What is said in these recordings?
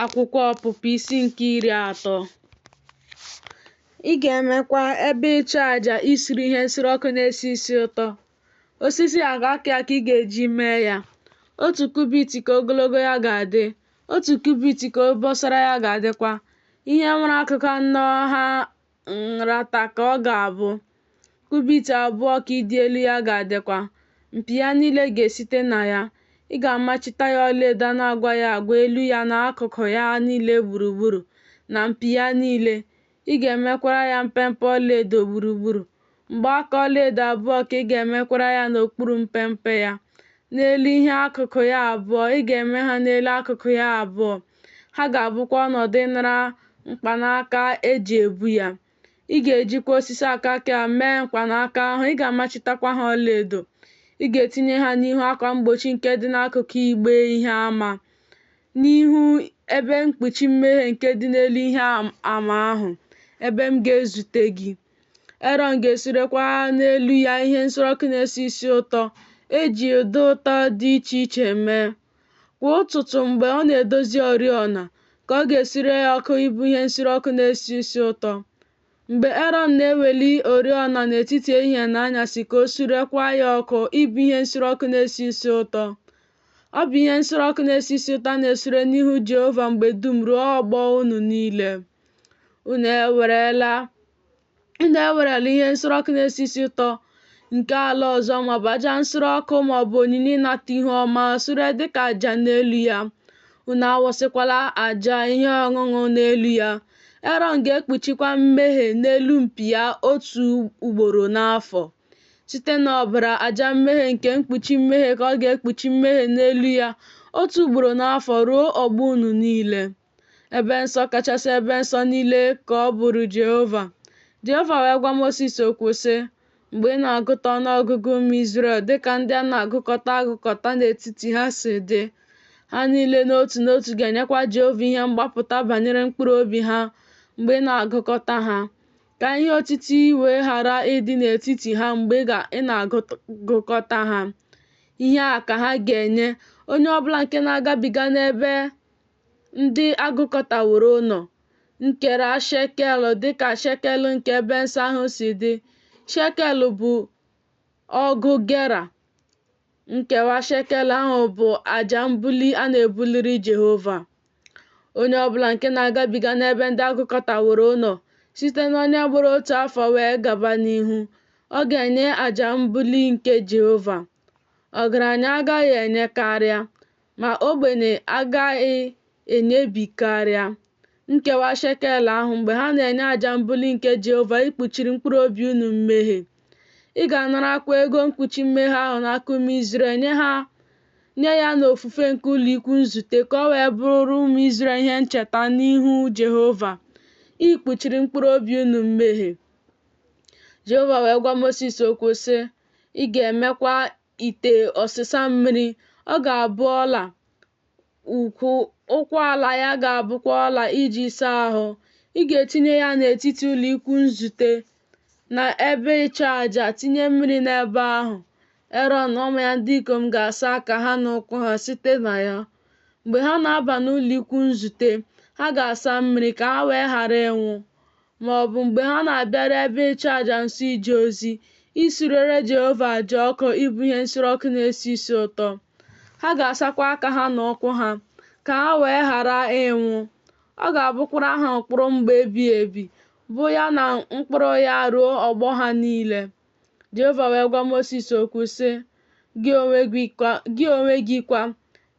Akwụkwọ Ọpụpụ isi nke 30. Ị ga-emekwa ebe ịchụaja isure ihe nsure ọkụ na-esi isi ụtọ. Osisi akashia ka ị ga-eji mee ya. Otu kubit ka ogologo ya ga-adị, otu kubit ka obosara ya ga-adịkwa. Ihe nwere akụkụ anọ ha nrata ka ọ ga-abụ. Kubit 2 ka ịdị elu ya ga-adịkwa. Mpi ya niile ga-esite na ya. Ị ga-amachita ya ọlaedo a na-agwaghị agwa elu ya na akụkụ ya niile gburugburu, na mpi ya niile. Ị ga-emekwara ya mpempe ọlaedo gburugburu. Mgbaaka ọlaedo abụọ ka ị ga-emekwara ya n'okpuru mpempe ya, n'elu ihe akụkụ ya abụọ, ị ga-eme ha n'elu akụkụ ya abụọ. Ha ga-abụkwa ọnọdụ ịnara mkpanaka e ji ebu ya. Ị ga-ejikwa osisi akashia mee mkpanaka ahụ, ị ga-amachitakwa ha ọlaedo. Ị ga-etinye ha n'ihu akwa mgbochi nke dị n'akụkụ igbe ihe ama, n'ihu ebe mkpuchi mmehie nke dị n'elu ihe ama ahụ, ebe m ga-ezute gị. Erọn ga-esurekwa n'elu ya ihe nsure ọkụ na-esi isi ụtọ e ji ụda ụtọ dị iche iche mee. Kwa ụtụtụ mgbe ọ na-edozi oriọna, ka ọ ga-esure ya ọkụ ịbụ ihe nsure ọkụ na-esi isi ụtọ. Mgbe Erọn na-eweli oriọna n'etiti ehihie na anyasị ka o surekwa ya ọkụ ịbụ ihe nsure ọkụ na-esi isi ụtọ. Ọ bụ ihe nsure ọkụ na-esi isi ụtọ a na-esure n'ihu Jehova mgbe dum ruo ọgbọ unu niile. Unu ewerela ihe nsure ọkụ na-esi isi ụtọ nke ala ọzọ maọbụ aja nsure ọkụ maọbụ onyinye ịnata ihu ọma sure dịka aja n'elu ya. Unu awụsịkwala aja ihe ọṅụṅụ n'elu ya. Erọn ga-ekpuchikwa mmehie n'elu mpi ya otu ugboro n'afọ. Site n'ọbara aja mmehie nke mkpuchi mmehie ka ọ ga-ekpuchi mmehie n'elu ya otu ugboro n'afọ ruo ọgbọ unu niile. Ebe nsọ kachasị ebe nsọ niile ka ọ bụrụ Jehova. Jehova wee gwa Mosis okwu sị, Mgbe ị na-agụta ọnụọgụgụ ụmụ Izrel dịka ndị a na-agụkọta agụkọta n'etiti ha si dị, ha niile n'otu n'otu ga-enyekwa Jehova ihe mgbapụta banyere mkpụrụ obi ha mgbe ị na-agụkọta ha, ka ihe otiti wee ghara ịdị n'etiti ha mgbe ị na-agụkọta ha. Ihe a ka ha ga-enye onye ọbụla nke na-agabiga n'ebe ndị agụkọtaworo nọ. Nkera shekel dịka shekel nke ebe nsọ ahụ si dị. Shekel bụ ọgụ gera. Nkewa shekel ahụ bụ aja mbuli a na-ebuliri Jehova. Onye ọbụla nke na-agabiga n'ebe ndị agụkọtaworo nọ, site n'onye gbara otu afọ wee gaba n'ihu, ọ ga-enye aja mbuli nke Jehova. Ọgaranya agaghị enye karịa, ma ogbenye agaghị enyebi karịa. Nkewa shekel ahụ mgbe ha na-enye aja mbuli nke Jehova ikpuchiri mkpụrụ obi unu mmehie. Ị ga-anarakwa ego mkpuchi mmehie ahụ n'aka ụmụ Izrel nye ya n'ofufe nke ụlọikwu nzute ka ọ wee bụrụ ụmụ Izrel ihe ncheta n'ihu Jehova ikpuchiri mkpụrụ obi unu mmehie. Jehova wee gwa Mosis okwu sị, Ị ga-emekwa ite ọsịsa mmiri, ọ ga-abụ ọla, ụkwụ ala ya ga-abụkwa ọla iji saa ahụ. Ị ga-etinye ya n'etiti ụlọikwu nzute na ebe ịchụ aja, tinye mmiri n'ebe ahụ. Erọn na ụmụ ya ndị ikom ga-asa aka ha na ụkwụ ha site na ya. Mgbe ha na-aba n'ụlọikwu nzute, ha ga-asa mmiri ka ha wee ghara ịnwụ. Ma ọ bụ mgbe ha na-abịaru ebe ịchụ aja nso ije ozi, isurere Jehova aja ọkụ ịbụ ihe nsure ọkụ na-esi isi ụtọ. Ha ga-asakwa aka ha na ụkwụ ha, ka ha wee ghara ịnwụ. Ọ ga-abụkwara ha ụkpụrụ mgbe ebighị ebi, bụ ya na mkpụrụ ya ruo ọgbọ ha niile. Jehova wee gwa Mosis okwu sị, Gị onwe gị kwa,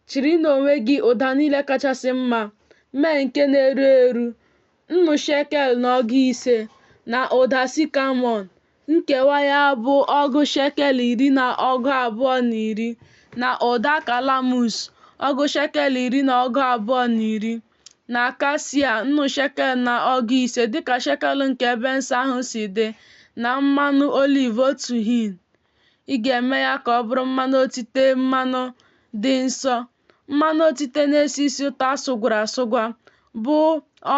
chịrị n'onwe gị ụda niile kachasị mma, mee nke na-eru eru, nnu shekel na ọgụ ise, na ụda sikamọn, nkewa ya bụ ọgụ shekel iri na ọgụ abụọ na iri, na ụda kalamus, ọgụ shekel iri na ọgụ abụọ na iri, na kasia, nnu shekel na ọgụ ise, dịka shekel nke ebe nsọ ahụ si dị, na mmanụ oliv otu hin. Ị ga-eme ya ka ọ bụrụ mmanụ otite mmanụ dị nsọ, mmanụ otite na-esi isi ụtọ asụgwara asụgwa, bụ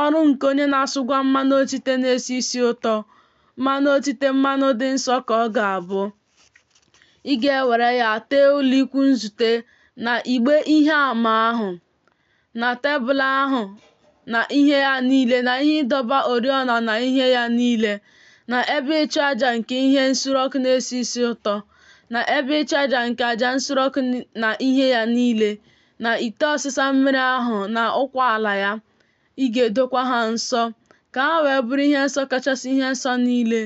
ọrụ nke onye na-asụgwa mmanụ otite na-esi isi ụtọ. Mmanụ otite mmanụ dị nsọ ka ọ ga-abụ. Ị ga-ewere ya tee ụlọikwu nzute na igbe ihe ama ahụ, Na tebụl ahụ na ihe ya niile, na ihe ịdọba oriọna na ihe ya niile, na ebe ịchụaja nke ihe nsure ọkụ na-esi isi ụtọ, na ebe ịchụaja nke aja nsure ọkụ na ihe ya niile, na ite ọsịsa mmiri ahụ na ụkwụ ala ya. Ị ga-edokwa ha nsọ, ka ha wee bụrụ ihe nsọ kachasị ihe nsọ niile.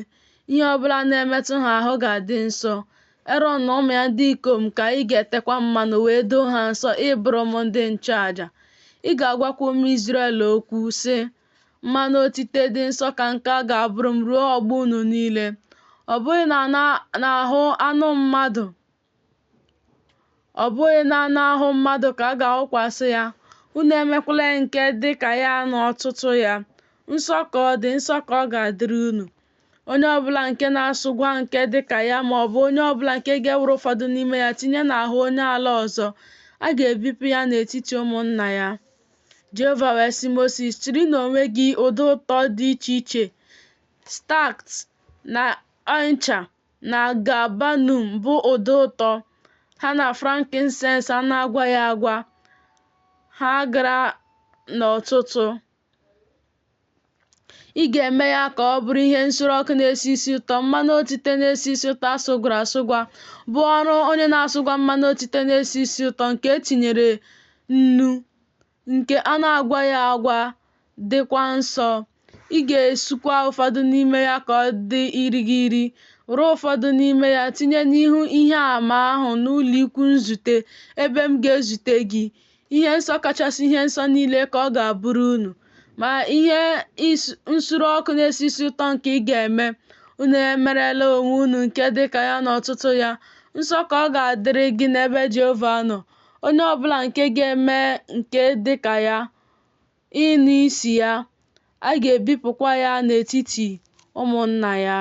Ihe ọbụla na-emetụ ha ahụ ga-adị nsọ. Erọn na ụmụ ya ndị ikom ka ị ga-etekwa mmanụ wee doo ha nsọ ịbụrụ m ndị nchụaja. Ị ga-agwakwa ụmụ Izrel okwu, sị, Mmanụ otite dị nsọ ka nke a ga-abụrụ m ruo ọgbọ unu niile. Ọ bụghị n'ahụ anụ mmadụ Ọ bụghị n'anụ ahụ mmadụ ka a ga-awụkwasị ya. Unu emekwala nke dị ka ya n'ọtụtụ ya. Nsọ ka ọ dị, nsọ ka ọ ga-adịrị unu. Onye ọbụla nke na-asụgwa nke dị ka ya ma ọ bụ onye ọbụla nke ga-ewere ụfọdụ n'ime ya tinye n'ahụ onye ala ọzọ, a ga-ebipụ ya n'etiti ụmụnna ya. Jehova wee sị Mosis, Chịrị n'onwe gị ụda ụtọ dị iche iche, stakt na ọnịcha na galbanum bụ ụda ụtọ, ha na frankinsens a na-agwaghị agwa, ha gara n'ọtụtụ. Ị ga-eme ya ka ọ bụrụ ihe nsure ọkụ na-esi isi ụtọ, mmanụ otite na-esi isi ụtọ a sụgwara asụgwa, bụ ọrụ onye na-asụgwa mmanụ otite na-esi isi ụtọ nke e tinyere nnu, nke a na-agwaghị agwa, dịkwa nsọ. Ị ga-esukwa ụfọdụ n'ime ya ka ọ dị irighiri, were ụfọdụ n'ime ya tinye n'ihu ihe ama ahụ n'ụlọikwuu nzute ebe m ga-ezute gị. Ihe nsọ kachasị ihe nsọ niile ka ọ ga-abụrụ unu. Ma ihe nsure ọkụ na-esi isi ụtọ nke ị ga-eme, unu emerela onwe unu nke dị ka ya n'ọtụtụ ya. Nsọ ka ọ ga-adịrị gị n'ebe Jehova nọ. Onye ọbụla nke ga-eme nke dị ka ya, ịnụ isi ya, a ga-ebipụkwa ya n'etiti ụmụnna ya.